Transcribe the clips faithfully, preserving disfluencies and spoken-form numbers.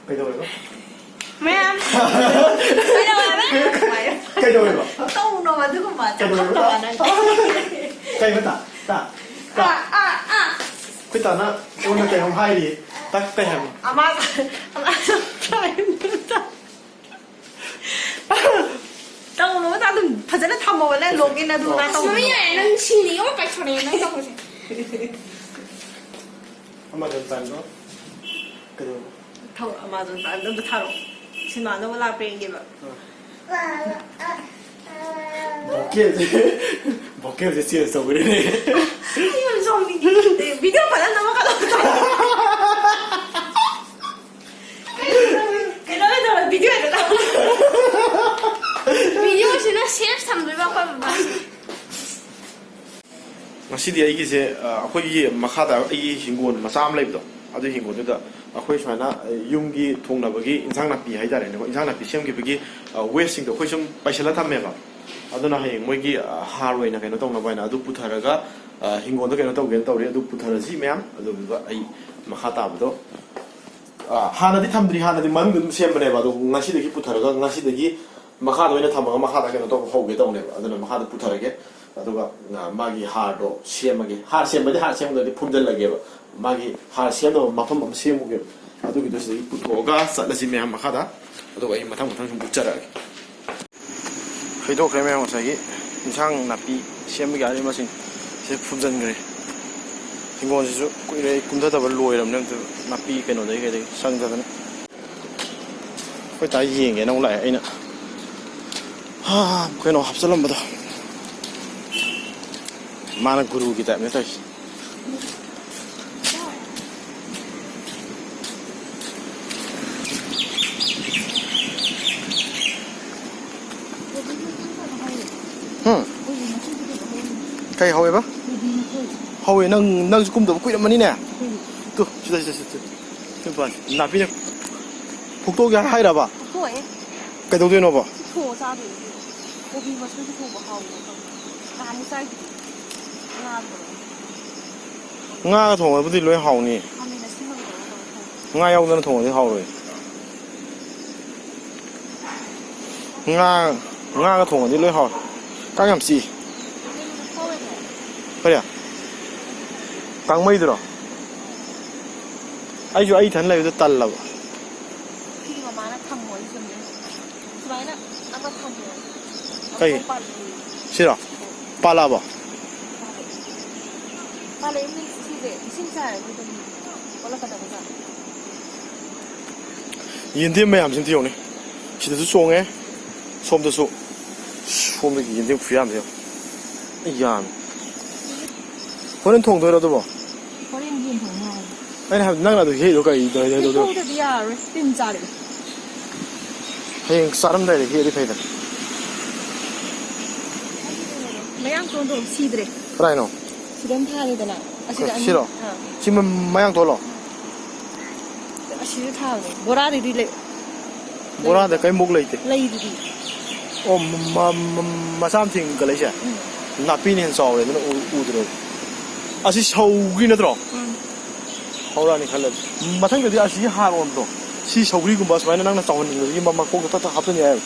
ꯀꯩꯗꯧꯋꯦꯕ? ꯃꯌꯥꯝ ꯀꯩꯗꯧꯋꯦꯕ? ꯀꯩꯗꯧꯋꯦꯕ? ꯇꯧꯅꯣꯕ ꯑꯗꯨꯒꯨꯝꯕ ꯀꯩꯗꯧꯋꯦꯕ? ꯆꯥꯎꯈꯠꯇꯕ ꯅꯪ꯫ ꯀꯩꯕ? ꯇꯥ, ꯇꯥ, ꯇꯥ꯫ ꯑꯥ ꯑꯥ ꯑꯥ꯫ ꯑꯩꯈꯣꯏ ꯇꯥꯅ ꯑꯩꯉꯣꯟꯗ ꯀꯩꯅꯣꯝ ꯍꯥꯏꯔꯤ꯫ ꯇꯥꯛ ꯀꯩ ꯍꯥꯏꯕꯅꯣ? ꯑꯃ ꯑꯃ ꯇꯧꯅꯣꯕ ꯑꯗꯨꯝ ꯐꯖꯅ ꯊꯝꯃꯣꯕ ꯅꯪ ꯂꯣꯛ ꯏꯟ ꯑꯗꯨ ꯅꯪ ꯑꯁ ꯃꯃꯤ ꯇꯧꯅꯣꯕ꯫ ꯌꯥꯔꯦ ꯅꯪ ꯁꯤꯡꯅꯤ ꯌꯣ ꯄꯥꯏꯊꯣꯔꯛꯑꯦ ꯅꯪ ꯇꯧꯕꯁꯦ꯫ ꯑꯃꯗ ꯇꯥꯟꯗꯣ꯫ ꯀꯩꯗꯧꯕ? ꯊꯧ ꯑꯃꯥꯖꯣꯟ ꯄ꯭ꯔꯥꯏꯝꯗ ꯑꯝꯇ ꯊꯥꯔꯛꯑꯣ꯫ ꯁꯤꯅꯦꯃꯥ ꯑꯅꯧꯕ ꯂꯥꯛꯄ꯭ꯔꯥ ꯌꯦꯡꯒꯦꯕ꯫ ꯚꯣꯀꯦꯜꯁꯦ, ꯚꯣꯀꯦꯜꯁꯦ ꯆꯦꯟꯖ ꯇꯧꯈ꯭ꯔꯦꯅꯦ꯫ ꯑꯩ ꯌꯥꯝ ꯁꯥꯎꯅꯤꯡꯉꯦ꯫ ꯚꯤꯗꯤꯑꯣ ꯐꯖꯅ ꯅꯝꯃꯛꯀꯅꯣ꯫ ꯀꯩꯅꯣ ꯀꯩꯗꯧꯔꯦ? ꯚꯤꯗꯤꯑꯣ ꯍꯦꯛꯇ ꯅꯝꯃꯛꯀꯅꯣ꯫ ꯚꯤꯗꯤꯑꯣꯁꯤꯅ ꯁꯦꯐ ꯊꯝꯗꯣꯏꯕ ꯑꯩꯈꯣꯏ ꯕꯕꯥꯁꯦ꯫ ꯉꯁꯤꯗꯤ ꯑꯩꯒꯤꯁꯦ, ꯑ, ꯑꯩꯈꯣꯏꯒꯤ ꯃꯈꯥꯗ ꯑꯩꯒꯤ ꯍꯤꯡꯒꯣꯜ ꯃꯆꯥ ꯑꯃ ꯂꯩꯕꯗꯣ, ꯑꯗꯨ ꯍꯤꯡꯒꯣꯜꯗꯨꯗ ꯑꯩꯈꯣꯏ ꯁꯨꯃꯥꯏꯅ, ꯑ, ꯌꯨꯝꯒꯤ ꯊꯣꯡꯅꯕꯒꯤ ꯏꯟꯁꯥꯡ ꯅꯥꯄꯤ ꯍꯥꯏꯇꯥꯔꯦꯅꯦꯀꯣ, ꯏꯟꯁꯥꯡ ꯅꯥꯄꯤ ꯁꯦꯝꯈꯤꯕꯒꯤ, ꯑ, ꯋꯦꯁꯁꯤꯡꯗꯣ ꯑꯩꯈꯣꯏ ꯁꯨꯝ ꯄꯩꯁꯤꯜꯂ ꯊꯝꯃꯦꯕ꯫ ꯑꯗꯨꯅ ꯍꯌꯦꯡ ꯃꯣꯏꯒꯤ, ꯑ, ꯍꯥꯔ ꯑꯣꯏꯅ ꯀꯩꯅꯣ ꯇꯧꯅꯕ ꯍꯥꯏꯅ ꯑꯗꯨ ꯄꯨꯊꯔꯒ, ꯑ, ꯍꯤꯡꯒꯣꯜꯗ ꯀꯩꯅꯣ ꯇꯧꯒꯦꯅ ꯇꯧꯔꯤ꯫ ꯑꯗꯨ ꯄꯨꯊꯔꯁꯤ ꯃꯌꯥꯝ, ꯑꯗꯨꯗꯨꯒ ꯑꯩ ꯃꯈꯥ ꯇꯥꯕꯗꯣ, ꯑ, ꯍꯥꯟꯅꯗꯤ ꯊꯝꯗ꯭ꯔꯤ, ꯍꯥꯟꯅꯗꯤ ꯃꯅꯨꯡꯗ ꯑꯗꯨꯝ ꯁꯦꯝꯕꯅꯦꯕ꯫ ꯑꯗꯣ ꯉꯁꯤꯗꯒꯤ ꯄꯨꯊꯔꯒ ꯉꯁꯤꯗꯒꯤ ꯃꯈꯥꯗ ꯑꯣꯏꯅ ꯊꯝꯃꯒ ꯃꯈꯥꯗ ꯀꯩꯅꯣ ꯇꯧꯕ ꯍꯧꯒꯦ ꯇꯧꯅꯦꯕ꯫ ꯑꯗꯨꯅ ꯃꯈꯥꯗ ꯄꯨꯊꯔꯒꯦ꯫ ꯑꯗꯨꯒ, ꯑ, ꯃꯥꯒꯤ ꯍꯥꯔꯗꯣ ꯁꯦꯝꯃꯒꯦ꯫ ꯍꯥꯔ ꯁꯦꯝꯕꯗꯤ ꯍꯥꯔ ꯁꯦꯝꯕꯗꯗꯤ ꯐꯨꯝꯖꯤꯜꯂꯒꯦꯕ꯫ ꯃꯥꯒꯤ ꯍꯥꯔ ꯁꯦꯝꯅꯕ ꯃꯐꯝ ꯑꯃ ꯁꯦꯝꯃꯨꯒꯦꯕ꯫ ꯑꯗꯨꯒꯤꯗꯣ ꯁꯤꯗꯒꯤ ꯄꯨꯊꯣꯛꯑꯒ ꯆꯠꯂꯁꯤ ꯃꯌꯥꯝ ꯃꯈꯥꯗ꯫ ꯑꯗꯨꯒ ꯑꯩ ꯃꯊꯪ ꯃꯊꯪ ꯁꯨꯝ ꯎꯠꯆꯔꯛꯑꯒꯦ꯫ ꯍꯩꯗꯣꯛꯈ꯭ꯔꯦ ꯃꯌꯥꯝ, ꯉꯁꯥꯏꯒꯤ ꯏꯟꯁꯥꯡ ꯅꯥꯄꯤ ꯁꯦꯝꯕꯒꯤ ꯑꯥꯔꯤ ꯃꯁꯤꯡ ꯁꯤꯗ ꯐꯨꯝꯖꯤꯟꯈ꯭ꯔꯦ꯫ ꯍꯤꯡꯒꯣꯜꯁꯤꯁꯨ ꯀꯨꯏꯔꯦ ꯑꯩ ꯀꯨꯝꯊꯗꯕ, ꯂꯣꯏꯔꯕꯅꯦ ꯑꯝꯇ, ꯅꯥꯄꯤ ꯀꯩꯅꯣꯗꯒꯤ ꯀꯩꯗꯒꯤ ꯆꯪꯗꯗꯅ꯫ ꯑꯩꯈꯣꯏ ꯇꯥ ꯌꯦꯡꯒꯦꯅ ꯑꯃꯨꯛ ꯂꯥꯛꯑꯦ ꯑꯩꯅ꯫ ꯍꯥ, ꯀꯩꯅꯣ ꯍꯥꯞꯆꯜꯂꯝꯕꯗꯣ꯫ ꯃꯥꯅ ꯒꯨꯔꯨꯒꯤ ꯇꯥꯏꯞꯅꯦ ꯇꯧꯔꯤꯁꯦ꯫ ꯍꯨꯝ? ꯀꯩ ꯍꯧꯋꯦꯕ? ꯍꯧꯋꯦ, ꯅꯪ, ꯅꯪꯁꯨ ꯀꯨꯝꯗꯕ ꯀꯨꯏꯔꯝꯃꯅꯤꯅꯦ꯫ ꯇꯨ, ꯁꯤꯗ, ꯁꯤꯗ, ꯁꯤꯗ꯫ ꯁꯤ ꯃꯄꯥꯟꯁꯦ꯫ ꯅꯥꯄꯤꯅ ꯐꯨꯛꯇꯣꯛꯑꯒꯦ ꯍꯥꯏꯔꯕ? ꯊꯣꯛꯑꯦ꯫ ꯀꯩꯗꯧꯗꯣꯏꯅꯣꯕ? ꯊꯣꯡꯉ ꯆꯥꯗꯣꯏꯅꯦ꯫ ꯀꯣꯕꯤ ꯃꯁꯣꯏꯗ ꯊꯣꯡꯕ ꯍꯥꯎꯕꯅꯦ ꯈꯪꯕ꯭ꯔꯥ? ꯅꯍꯥꯟꯃꯨꯛ ꯆꯥꯏꯗꯨꯗꯤ꯫ ꯉꯥ ꯊꯣꯡꯉꯒ꯫ ꯉꯥꯒ ꯊꯣꯡꯉꯕꯨꯗꯤ ꯂꯣꯏ ꯍꯥꯎꯅꯤ꯫ ꯈꯥꯃꯦꯟ ꯑꯁꯤꯟꯕꯒ ꯇꯧꯔꯒ ꯇꯧꯔꯒ ꯊꯣꯡꯕ꯫ ꯉꯥ ꯌꯥꯎꯗꯅ ꯊꯣꯡꯉꯗꯤ ꯍꯥꯎꯔꯣꯏ꯫ ꯉꯥ, ꯉꯥꯒ ꯊꯣꯡꯉꯗꯤ ꯂꯣꯏ ꯍꯥꯎꯋꯦ꯫ ꯀꯥꯡ ꯌꯥꯝ ꯆꯤꯛꯏ꯫ ꯀꯔꯤ? ꯀꯥꯡꯃꯩꯗꯨꯔꯣ? ꯑꯩꯁꯨ ꯑꯩ ꯏꯊꯟ ꯂꯩꯕꯗꯣ ꯇꯜꯂꯕ꯫ ꯁꯤꯒꯤ ꯃꯃꯥꯅ ꯊꯝꯃꯣ ꯑꯩ ꯁꯨꯝ ꯁꯨꯃꯥꯏꯅ ꯑꯃ ꯊꯝꯃꯣ꯫ ꯀꯩ? ꯑꯃ ꯄꯥꯜꯂꯛꯑꯦ꯫ ꯁꯤꯔꯣ? ꯄꯥꯜꯂꯛꯑꯕꯣ? ꯄꯥꯜꯂꯛꯑꯦ꯫ ꯄꯥꯜꯂꯛꯑꯦ means ꯁꯤꯁꯦ ꯏꯁꯤꯡ ꯆꯥꯏꯔꯗꯤ ꯑꯗꯨꯝ ꯑꯣꯜꯂꯛꯀꯗꯕ ꯖꯥꯠꯅꯤ꯫ ꯌꯦꯟꯗꯦꯝ ꯃꯌꯥꯝꯁꯤ ꯑꯝꯇ ꯌꯦꯡꯉꯨꯅꯦ꯫ ꯁꯤꯗꯁꯨ ꯆꯣꯡꯉꯦ, ꯁꯣꯝꯗꯁꯨ꯫ ꯁꯣꯝꯗꯒꯤ ꯌꯦꯟꯗꯦꯝ ꯈꯨꯌꯥꯝꯁꯦ ꯌꯦꯡꯉꯨ꯫ ꯑꯩ ꯌꯥꯝꯃꯦ꯫ ꯍꯣꯔꯦꯟ ꯊꯣꯡꯗꯣꯏꯔꯣ ꯑꯗꯨꯕꯣ? ꯍꯣꯔꯦꯟ ꯌꯦꯟ ꯊꯣꯡꯅꯤ ꯍꯥꯏ꯫ ꯑꯩꯅ ꯍꯥꯏꯕꯗꯤ ꯅꯪꯅ ꯑꯗꯨ ꯍꯦꯛꯏꯗꯣ ꯀꯔꯤ ꯇꯧꯗꯣꯏꯅꯣ? ꯍꯦꯛꯇꯣꯛꯇꯗꯤ ꯌꯥꯔꯔꯣꯏ, ꯇꯤꯟ ꯆꯥꯔꯛꯑꯦ꯫ ꯍꯌꯦꯡ ꯆꯥꯔꯝꯗꯥꯏꯗ ꯍꯦꯛꯑꯗꯤ ꯐꯩꯗꯅ꯫ ꯃꯌꯥꯡꯇꯣꯟꯗꯣ ꯁꯤꯗ꯭ꯔꯦ꯫ ꯀꯗꯥꯏꯅꯣ? ꯁꯤꯗ ꯑꯃ ꯊꯥꯔꯦꯗꯅ꯫ ꯑꯁꯤꯗ ꯑꯅꯤ꯫ ꯁꯤꯔꯣ? ꯑꯥ꯫ ꯁꯤ ꯃ-, ꯃꯌꯥꯡꯇꯣꯟꯂꯣ? ꯑꯁꯤꯁꯨ ꯊꯥꯕꯅꯦ꯫ ꯕꯣꯔꯥꯗꯩꯗꯤ ꯂꯩ-, ꯕꯣꯔꯥꯗ ꯂꯩꯕ꯭ꯔꯣ? ꯀꯔꯤꯝꯐꯥꯎ ꯂꯩꯇꯦ꯫ ꯂꯩꯗꯨꯗꯤ꯫ ꯑꯣ, ꯃ-, ꯃ-, ꯃ-, ꯃꯆꯥ ꯑꯃ ꯊꯦꯡꯒꯠꯂꯛꯏꯁꯦ? ꯎꯝ꯫ ꯅꯥꯄꯤꯅ ꯍꯦꯟꯅ ꯆꯥꯎꯔꯦ, ꯑꯗꯨꯅ ꯎ-, ꯎꯗ꯭ꯔꯦꯕ꯫ ꯑꯁꯤ ꯁꯧꯒ꯭ꯔꯤ ꯅꯠꯇ꯭ꯔꯣ? ꯎꯝ꯫ ꯍꯧꯔꯛꯑꯅꯤ ꯈꯜꯂꯦ꯫ ꯃꯊꯪꯗꯗꯤ ꯑꯁꯤꯒꯤ ꯍꯥꯔ ꯑꯣꯟꯕꯗꯣ, ꯁꯤ ꯁꯧꯒ꯭ꯔꯤꯒꯨꯝꯕ ꯁꯨꯃꯥꯏꯅ ꯅꯪꯅ ꯆꯥꯎꯍꯟꯅꯤꯡꯕꯗꯒꯤ ꯃ-, ꯃꯀꯣꯛꯇ ꯇꯛ ꯇꯛ ꯍꯥꯞꯆꯤꯟ ꯌꯥꯏꯕ꯫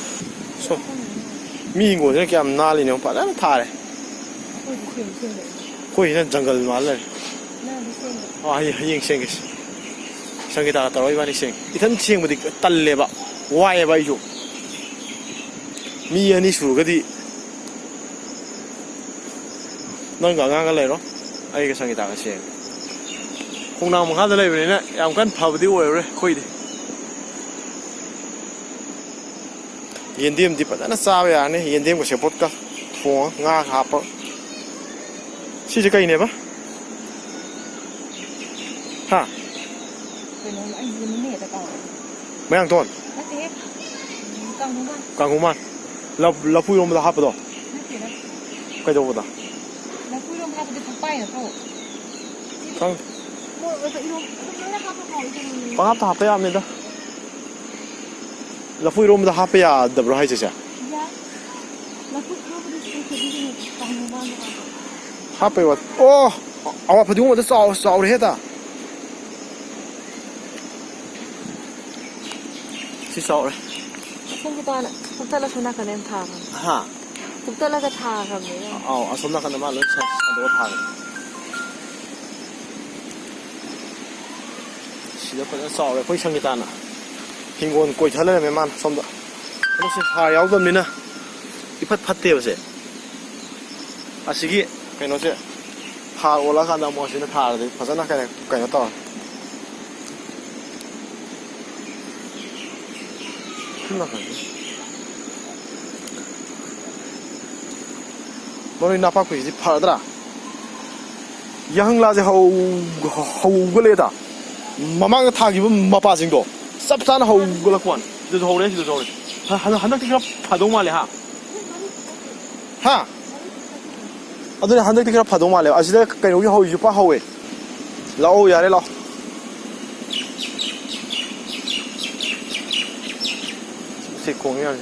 ꯁꯣ-, ꯃꯤ ꯍꯤꯡꯒꯣꯜꯁꯤꯅ ꯀꯌꯥꯝ ꯅꯥꯜꯂꯤꯅꯣ, ꯐꯖꯅ ꯊꯥꯔꯦ꯫ ꯑꯩꯈꯣꯏꯗꯤ ꯁꯦꯡ ꯁꯦꯡꯗꯦ꯫ ꯑꯩꯈꯣꯏꯁꯤꯅ ꯖꯪꯒꯜ ꯃꯥꯜ ꯂꯩꯔꯦ꯫ ꯅꯪꯗꯤ ꯁꯦꯡꯗꯦ꯫ ꯑꯥ, ꯍꯌꯦꯡ, ꯍꯌꯦꯡ ꯁꯦꯡꯒꯦ꯫ ꯁꯪꯒꯤꯇꯥꯒ ꯇꯧꯔꯒ ꯏꯕꯥꯅꯤ ꯁꯦꯡꯒꯦ꯫ ꯏꯊꯟ ꯁꯦꯡꯕꯗꯤ ꯇꯜꯂꯦꯕ, ꯋꯥꯏꯑꯦꯕ ꯑꯩꯁꯨ꯫ ꯃꯤ ꯑꯅꯤ ꯁꯨꯔꯒꯗꯤ ꯅꯪꯒ ꯑꯉꯥꯡꯒ ꯂꯩꯔꯣ, ꯑꯩꯒ ꯁꯪꯒꯤꯇꯥꯒ ꯁꯦꯡꯒꯦ꯫ ꯈꯣꯡꯅꯥꯡ ꯃꯈꯥꯗ ꯂꯩꯕꯅꯤꯅ ꯌꯥꯝ ꯀꯟꯅ ꯐꯕꯗꯤ ꯑꯣꯏꯔꯔꯣꯏ ꯑꯩꯈꯣꯏꯗꯤ꯫ ꯌꯦꯟꯗꯦꯝꯗꯤ ꯐꯖꯅ ꯆꯥꯕ ꯌꯥꯔꯅꯤ, ꯌꯦꯟꯗꯦꯝꯒ ꯁꯦꯕꯣꯠꯀ ꯊꯣꯡꯉ ꯉꯥꯒ ꯍꯥꯞꯄ꯫ ꯁꯤꯁꯦ ꯀꯩꯅꯦꯕ? ꯍꯥ? ꯀꯩꯅꯣ, ꯑꯩꯁꯦ ꯃꯃꯤꯡ ꯍꯦꯛꯇ ꯀꯥꯎꯔꯦ꯫ ꯃꯌꯥꯡꯇꯣꯟ? ꯅꯠꯇꯦꯍꯦ꯫ ꯎꯝ, ꯀꯥꯡꯍꯧ ꯃꯥꯟ꯫ ꯀꯥꯡꯍꯧ ꯃꯥꯟ꯫ ꯂꯐꯨ ꯏꯔꯣꯝꯕꯗ ꯍꯥꯞꯄꯗꯣ? ꯅꯠꯇꯦꯗ꯫ ꯀꯩꯗꯧꯕꯗ? ꯂꯐꯨ ꯏꯔꯣꯝꯕ ꯍꯥꯞꯄꯗꯤ ꯐꯛꯄꯥꯏ ꯅꯠꯇ꯭ꯔꯣ? ꯈꯪꯗꯦ꯫ ꯃꯣꯔꯣꯛ ꯃꯦꯠꯄ ꯏꯔꯣꯝ-, ꯑꯗꯨꯝ ꯂꯣꯏꯅ ꯍꯥꯞꯄ ꯍꯥꯎꯋꯤ ꯀꯩꯅꯣ꯫ ꯄꯪꯍꯥꯞꯇ ꯍꯥꯞꯄ ꯌꯥꯕꯅꯤꯗ꯫ ꯂꯐꯨ ꯏꯔꯣꯝꯕꯗ ꯍꯥꯞꯄ ꯌꯥꯗꯕ꯭ꯔꯣ ꯍꯥꯏꯁꯦ, ꯆꯦ? ꯌꯥꯏ꯫ ꯂꯐꯨ ꯏꯔꯣꯝꯕꯗꯤ ꯁꯣꯏꯗꯕꯤ ꯀꯩꯅꯣ, ꯀꯥꯡꯍꯧ ꯃꯥꯟꯕ ꯍꯥꯞꯄ꯫ ꯍꯥꯞꯄꯩ ꯋꯥ-, ꯑꯣ! ꯑꯋꯥ ꯐꯗꯤꯒꯣꯝ ꯑꯗ ꯆꯥꯎ-, ꯆꯥꯎꯔꯦꯍꯦ ꯇꯥ꯫ ꯁꯤ ꯆꯥꯎꯔꯦ꯫ ꯁꯪꯒꯤꯇꯥꯅ ꯀꯨꯞꯊꯠꯂ ꯁꯣꯝ ꯅꯥꯀꯟꯗ ꯌꯥꯝ ꯊꯥꯈ꯭ꯔꯕꯅꯦ꯫ ꯍꯥ? ꯀꯨꯞꯊꯠꯂꯒ ꯊꯥꯈ꯭ꯔꯕꯅꯦꯕ꯫ ꯑꯥꯎ, ꯑꯁꯣꯝ ꯅꯥꯀꯟꯗ ꯃꯥ ꯂꯣꯏ ꯁꯟ-, ꯁꯟꯗꯣꯛꯑ ꯊꯥꯈ꯭ꯔꯦ꯫ ꯁꯤꯗ ꯐꯖꯅ ꯆꯥꯎꯔꯦ ꯑꯩꯈꯣꯏ ꯁꯪꯒꯤꯇꯥꯅ꯫ ꯍꯤꯡꯒꯣꯜ ꯀꯣꯏꯊ ꯂꯩꯔꯝꯃꯦ ꯃꯥꯅ ꯁꯣꯝꯗ꯫ ꯑꯗꯣ ꯁꯤ ꯍꯥꯔ ꯌꯥꯎꯗꯕꯅꯤꯅ ꯏꯐꯠ ꯐꯠꯇꯦꯕ ꯁꯦ꯫ ꯑꯁꯤꯒꯤ ꯀꯩꯅꯣꯁꯦ ꯍꯥꯔ ꯑꯣꯜꯂꯛꯑꯀꯥꯟꯗ ꯑꯃꯨꯛ ꯑꯁꯤꯅ ꯊꯥꯔꯗꯤ ꯐꯖꯅ ꯀꯩꯅꯣ, ꯀꯩꯅꯣ ꯇꯧꯔꯦ꯫ ꯁꯤ ꯅꯥꯀꯟꯁꯦ꯫ ꯃꯔꯣꯏ ꯅꯥꯄꯥꯛꯄꯤꯁꯤꯗꯤ ꯐꯔꯗ꯭ꯔꯥ? ꯌꯥꯍꯪꯂꯥꯁꯦ ꯍꯧ-, ꯍꯧꯒꯠꯂꯛꯑꯦꯗ꯫ ꯃꯃꯥꯡꯗ ꯊꯥꯈꯤꯕ ꯃꯄꯥꯁꯤꯡꯗꯣ ꯆꯞ ꯆꯥꯅ ꯍꯧꯒꯠꯂꯛꯄ ꯋꯥꯅꯤ꯫ ꯁꯤꯗꯁꯨ ꯍꯧꯔꯦ, ꯁꯤꯗꯁꯨ ꯍꯧꯔꯦ꯫ ꯍ-, ꯍꯟꯗꯛ-, ꯍꯟꯗꯛꯇꯤ ꯈꯔ ꯐꯗꯧ ꯃꯥꯜꯂꯦ, ꯍꯥ? ꯍꯥ? ꯑꯗꯨꯅꯦ, ꯍꯟꯗꯛꯇꯤ ꯈꯔ ꯐꯗꯧ ꯃꯥꯜꯂꯦ꯫ ꯑꯁꯤꯗ ꯀꯩꯅꯣꯒꯤ ꯍꯧꯔꯤꯁꯨ ꯄꯨꯔꯥ ꯍꯧꯋꯦ꯫ ꯂꯥꯛꯑꯣ, ꯌꯥꯔꯦ, ꯂꯥꯛꯑꯣ꯫ ꯁꯤ ꯈꯣꯡꯉꯤ ꯌꯥꯔꯦ꯫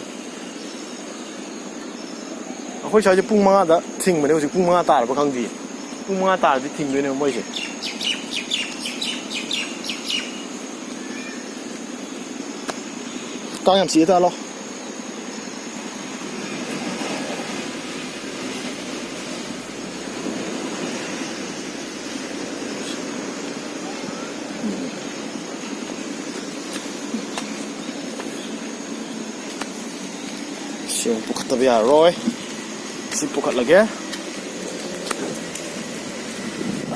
ꯑꯩꯈꯣꯏ ꯁ꯭ꯋꯥꯏꯁꯦ ꯄꯨꯡ ꯃꯉꯥꯗ ꯊꯤꯡꯕꯅꯦ, ꯍꯧꯖꯤꯛ ꯄꯨꯡ ꯃꯉꯥ ꯇꯥꯔꯕ ꯈꯪꯗꯦ꯫ ꯄꯨꯡ ꯃꯉꯥ ꯇꯥꯔꯗꯤ ꯊꯤꯡꯗꯣꯏꯅꯦꯕ ꯃꯣꯏꯁꯦ꯫ ꯀꯥꯡ ꯌꯥꯝ ꯆꯤꯛꯑꯦ, ꯇꯥ ꯂꯥꯎ꯫ ꯁꯤ ꯑꯃꯨꯛ ꯄꯨꯈꯠꯇꯕ ꯌꯥꯔꯔꯣꯏ꯫ ꯁꯤ ꯄꯨꯈꯠꯂꯒꯦ꯫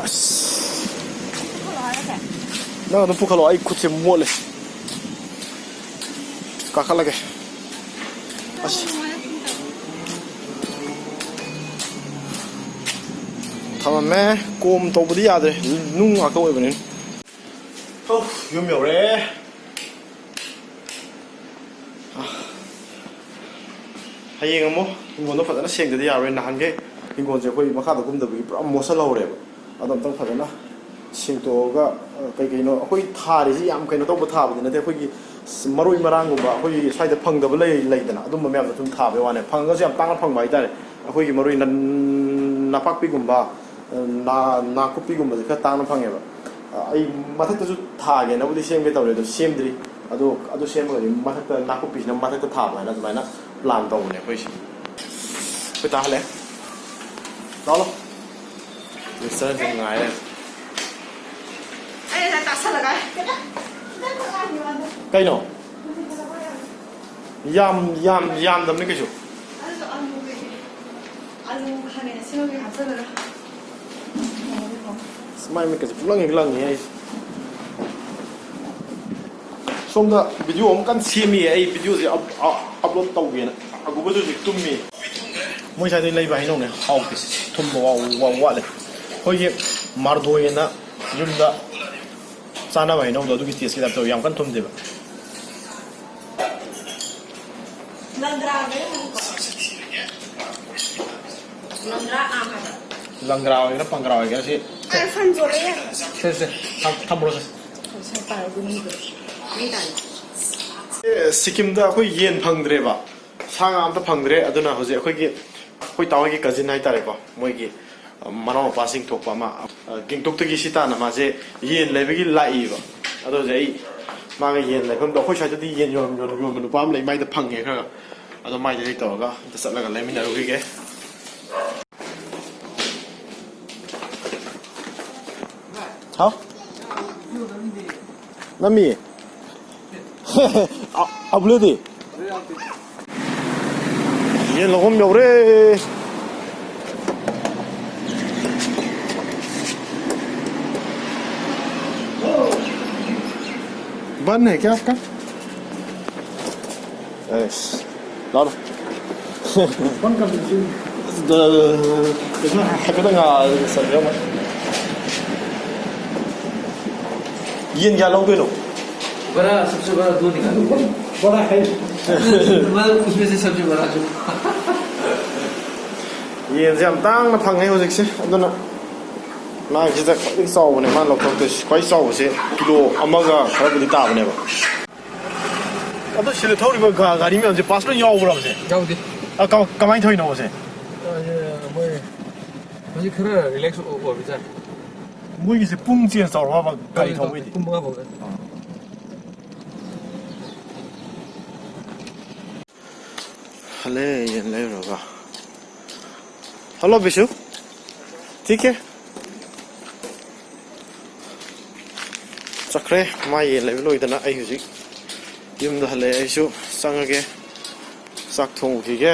ꯑꯁ꯫ ꯅꯪ ꯑꯗꯨꯝ ꯄꯨꯈꯠꯂꯣ, ꯑꯩ ꯈꯨꯠꯁꯦ ꯃꯣꯠꯂꯦ꯫ ꯀꯥꯈꯠꯂꯒꯦ꯫ ꯑꯁ꯫ ꯊꯝꯃꯝꯃꯦ꯫ ꯀꯣꯝ ꯇꯧꯕꯗꯤ ꯌꯥꯗ꯭ꯔꯦ, ꯅꯨꯡ ꯉꯥꯛꯇ ꯑꯣꯏꯕꯅꯤꯅ꯫ ꯑꯣ, ꯌꯨꯝ ꯌꯧꯔꯦ꯫ ꯍꯌꯦꯡ ꯑꯃꯨꯛ ꯍꯤꯡꯒꯣꯜꯗꯣ ꯐꯖꯅ ꯁꯦꯡꯗꯗꯤ ꯌꯥꯔꯣꯏ꯫ ꯅꯍꯥꯟꯈꯩ ꯍꯤꯡꯒꯣꯜꯁꯦ ꯑꯩꯈꯣꯏ ꯃꯈꯥꯗ ꯀꯨꯝꯗꯕꯒꯤ ꯄꯨꯔꯥ ꯃꯣꯠꯁꯜꯍꯧꯔꯦꯕ꯫ ꯑꯗꯣ ꯑꯝꯇꯪ ꯐꯖꯅ ꯁꯦꯡꯇꯣꯛꯑꯒ, ꯑ, ꯀꯩ ꯀꯩꯅꯣ ꯑꯩꯈꯣꯏ ꯊꯥꯔꯤꯁꯤ ꯌꯥꯝ ꯀꯩꯅꯣ ꯇꯧꯕ ꯊꯥꯕꯗꯤ ꯅꯠꯇꯦ꯫ ꯑꯩꯈꯣꯏꯒꯤ ꯃꯔꯣꯏ ꯃꯔꯥꯡꯒꯨꯝꯕ ꯑꯩꯈꯣꯏꯒꯤ ꯁ꯭ꯋꯥꯏꯗ ꯐꯪꯗꯕ ꯂꯩ, ꯂꯩꯗꯅ, ꯑꯗꯨꯝꯕ ꯃꯌꯥꯝꯗꯣ ꯁꯨꯝ ꯊꯥꯕꯩ ꯋꯥꯅꯦ꯫ ꯐꯪꯉꯒꯁꯨ ꯌꯥꯝ ꯇꯥꯡꯅ ꯐꯪꯕ ꯍꯥꯏꯇꯥꯔꯦ꯫ ꯑꯩꯈꯣꯏꯒꯤ ꯃꯔꯣꯏ ꯅ-, ꯅꯄꯥꯛꯄꯤꯒꯨꯝꯕ, ꯅꯥ-, ꯅꯥꯀꯨꯞꯄꯤꯒꯨꯝꯕꯁꯦ ꯈꯔ ꯇꯥꯡꯅ ꯐꯪꯉꯦꯕ꯫ ꯑꯩ ꯃꯊꯛꯇꯁꯨ ꯊꯥꯒꯦꯅꯕꯨꯗꯤ ꯁꯦꯝꯒꯦ ꯇꯧꯔꯦ, ꯑꯗꯣ ꯁꯦꯝꯗ꯭ꯔꯤ꯫ ꯑꯗꯨ ꯑꯗꯨ ꯁꯦꯝꯃꯒꯗꯤ ꯃꯊꯛꯇ ꯅꯥꯀꯨꯞꯄꯤꯁꯤꯅ ꯃꯊꯛꯇ ꯊꯥꯕ ꯍꯥꯏꯅ ꯑꯗꯨꯃꯥꯏꯅ ꯄ꯭ꯂꯥꯟ ꯇꯧꯕꯅꯦ ꯑꯩꯈꯣꯏꯁꯦ꯫ ꯑꯩꯈꯣꯏ ꯇꯥꯍꯜꯂꯦ꯫ ꯂꯥꯛꯑꯣ, ꯂꯥꯛꯑꯣ꯫ ꯃꯤꯁꯇꯔꯁꯦ ꯉꯥꯏꯔꯦ꯫ ꯑꯩꯅ ꯇꯥꯁꯜꯂꯒ꯫ ꯀꯩꯅꯣ? ꯌꯥꯝ, ꯌꯥꯝ, ꯌꯥꯝꯗꯕꯅꯤ ꯀꯩꯁꯨ꯫ ꯑꯗꯨꯁꯨ ꯑꯂꯨ ꯀꯩꯀꯩ, ꯑꯂꯨ ꯈꯥꯃꯦꯟ ꯑꯁꯤꯟꯕ ꯀꯩꯀꯩ ꯍꯥꯞꯆꯜꯂꯒ꯫ ꯑꯁ, ꯃꯥꯏ ꯃꯤꯠꯀꯁꯦ ꯄꯨꯛꯂꯪ ꯍꯦꯛ ꯂꯪꯉꯦ ꯑꯩꯁꯦ꯫ ꯁꯣꯝꯗ ꯚꯤꯗꯤꯑꯣ ꯑꯃ ꯀꯟꯅ ꯁꯦꯝꯃꯤꯌꯦ ꯑꯩ, ꯚꯤꯗꯤꯑꯣꯁꯦ ꯑꯞ-, ꯑꯞ-, ꯑꯞꯂꯣꯗ ꯇꯧꯒꯦꯅ꯫ ꯑꯒꯨꯕꯗꯨꯁꯨ ꯍꯧꯖꯤꯛ ꯇꯨꯝꯃꯤ꯫ ꯃꯣꯏ ꯁ꯭ꯋꯥꯏꯗꯩ ꯂꯩꯕ ꯍꯩꯅꯧꯅꯦ, ꯍꯥꯎꯇꯦ, ꯊꯨꯝꯕ ꯋꯥ-, ꯋꯥ-, ꯋꯥꯠꯂꯦ꯫ ꯑꯩꯈꯣꯏꯒꯤ ꯃꯥꯔꯗꯣꯏꯅ ꯌꯨꯝꯗ ꯆꯥꯅꯕ ꯍꯩꯅꯧꯗꯣ ꯑꯗꯨꯒꯤ ꯇꯦꯁꯀꯤ ꯇꯥꯏꯞ ꯇꯧꯋꯦ, ꯌꯥꯝ ꯀꯟꯅ ꯊꯨꯝꯗꯦꯕ꯫ ꯂꯪꯒ꯭ꯔꯥꯒ ꯂꯩꯔꯝꯒꯅꯤꯀꯣ꯫ ꯂꯪꯒ꯭ꯔꯥ ꯑꯥꯝ ꯍꯥꯏꯕ꯫ ꯂꯪꯒ꯭ꯔꯥ ꯑꯣꯏꯒꯦꯔꯥ ꯄꯪꯒ꯭ꯔꯥ ꯑꯣꯏꯒꯦꯔꯥ ꯁꯤ꯫ ꯑꯥꯏ ꯐꯣꯟ ꯆꯣꯜꯂꯦ ꯌꯥꯔꯦ꯫ ꯁꯦ, ꯁꯦ, ꯊꯝ-, ꯊꯝꯃꯨꯔꯣꯁꯦ꯫ ꯁꯦ ꯄꯥꯏꯔꯣ, ꯑꯗꯨ ꯃꯤꯗꯣ꯫ ꯃꯤ ꯇꯥꯏ꯫ ꯑꯦ, ꯁꯤꯀꯤꯝꯗ ꯑꯩꯈꯣꯏ ꯌꯦꯟ ꯐꯪꯗ꯭ꯔꯦꯕ꯫ ꯁꯥ ꯉꯥ ꯑꯝꯇ ꯐꯪꯗ꯭ꯔꯦ꯫ ꯑꯗꯨꯅ ꯍꯧꯖꯤꯛ ꯑꯩꯈꯣꯏꯒꯤ, ꯑꯩꯈꯣꯏ ꯇꯥ ꯍꯣꯏꯒꯤ ꯀꯖꯤꯟ ꯍꯥꯏꯇꯥꯔꯦꯀꯣ, ꯃꯣꯏꯒꯤ ꯃꯅꯥꯎ ꯃꯄꯥꯁꯤꯡ ꯊꯣꯛꯄ ꯑꯃ, ꯑ, ꯒꯦꯡꯇꯣꯛꯇꯒꯤ ꯁꯤ ꯇꯥꯟꯅ ꯃꯥꯁꯦ ꯌꯦꯟ ꯂꯩꯕꯒꯤ ꯂꯥꯛꯏꯕ꯫ ꯑꯗꯣ ꯍꯧꯖꯤꯛ ꯑꯩ ꯃꯥꯒ ꯌꯦꯟ ꯂꯩꯐꯝꯗꯣ, ꯑꯩꯈꯣꯏ ꯁ꯭ꯋꯥꯏꯗꯗꯤ ꯌꯦꯟ ꯌꯣꯟ-, ꯌꯣꯟ-, ꯌꯣꯟꯕ ꯅꯨꯄꯥ ꯑꯃ ꯂꯩ, ꯃꯥꯏꯗ ꯐꯪꯉꯦ ꯈꯔ ꯈꯔ꯫ ꯑꯗꯣ ꯃꯥꯏꯗ ꯍꯦꯛ ꯇꯧꯔꯒ ꯑꯝꯇ ꯆꯠꯂꯒ ꯂꯩꯃꯤꯟꯅꯔꯨꯈꯤꯒꯦ꯫ ꯍꯥꯎ? ꯅꯝꯃꯤ? ꯑ-, ꯑꯕꯨꯂꯦꯗꯤ? ꯌꯦꯟ ꯂꯧꯐꯝ ꯌꯧꯔꯦ꯫ बन है क्या आपका? ꯑꯦꯁ, ꯂꯥꯎ꯫ ꯀꯩꯅꯣ ꯍꯥꯏꯐꯦꯠꯇꯪ ꯉꯥ ꯆꯠꯂꯦ ꯑꯃ꯫ ꯌꯦꯟ ꯀꯌꯥ ꯂꯧꯗꯣꯏꯅꯣ? बड़ा, सबसे बड़ा दो निकालो। बड़ा है। मतलब, उसमें से सबसे बड़ा जो। ꯌꯦꯟꯁꯦ ꯌꯥꯝ ꯇꯥꯡꯅ ꯐꯪꯉꯦ ꯍꯧꯖꯤꯛꯁꯦ, ꯑꯗꯨꯅ ꯃꯥꯒꯤꯁꯤꯗ ꯈ꯭ꯋꯥꯏꯗꯒꯤ ꯆꯥꯎꯕꯅꯦ ꯃꯥꯅ ꯂꯧꯊꯣꯔꯛꯇꯣꯏꯁꯦ꯫ ꯈ꯭ꯋꯥꯏ ꯆꯥꯎꯕꯁꯦ ꯀꯤꯂꯣ ꯑꯃꯒ ꯈꯔꯕꯨꯗꯤ ꯇꯥꯕꯅꯦꯕ꯫ ꯑꯗꯣ ꯁꯤꯗ ꯊꯧꯔꯤꯕ ꯒꯥ-, ꯒꯥꯔꯤ ꯃꯌꯥꯝꯁꯦ ꯄꯥꯁ ꯂꯣꯏ ꯌꯥꯎꯕ꯭ꯔꯕꯁꯦ? ꯌꯥꯎꯗꯦ꯫ ꯑ, ꯀꯃ-, ꯀꯃꯥꯏꯅ ꯊꯧꯔꯤꯅꯣꯕꯁꯦ? ꯑ, ꯃꯣꯏ ꯍꯧꯖꯤꯛ ꯈꯔ ꯔꯤꯂꯦꯛꯁ ꯑꯣꯏꯕꯖꯥꯠꯅꯤ꯫ ꯃꯣꯏꯒꯤꯁꯦ ꯄꯨꯡ ꯆꯦꯟꯖ ꯇꯧꯔꯕ ꯒꯥꯔꯤ ꯊꯧꯕꯩꯗꯤ? ꯄꯨꯡ ꯃꯉꯥ ꯐꯥꯎꯗ꯫ ꯑꯥ꯫ ꯂꯩ, ꯌꯦꯟ ꯂꯩꯔꯨꯔꯒ꯫ ꯍꯜꯂꯣ, ꯕꯤꯁꯨ꯫ ꯊꯤꯀꯦ꯫ ꯆꯠꯈ꯭ꯔꯦ꯫ ꯃꯥ ꯌꯦꯟ ꯂꯩꯕ ꯂꯣꯏꯗꯅ ꯑꯩ ꯍꯧꯖꯤꯛ ꯌꯨꯝꯗ ꯍꯜꯂꯛꯑꯦ꯫ ꯑꯩꯁꯨ ꯆꯪꯉꯒꯦ꯫ ꯆꯥꯛ ꯊꯣꯡꯉꯨꯈꯤꯒꯦ꯫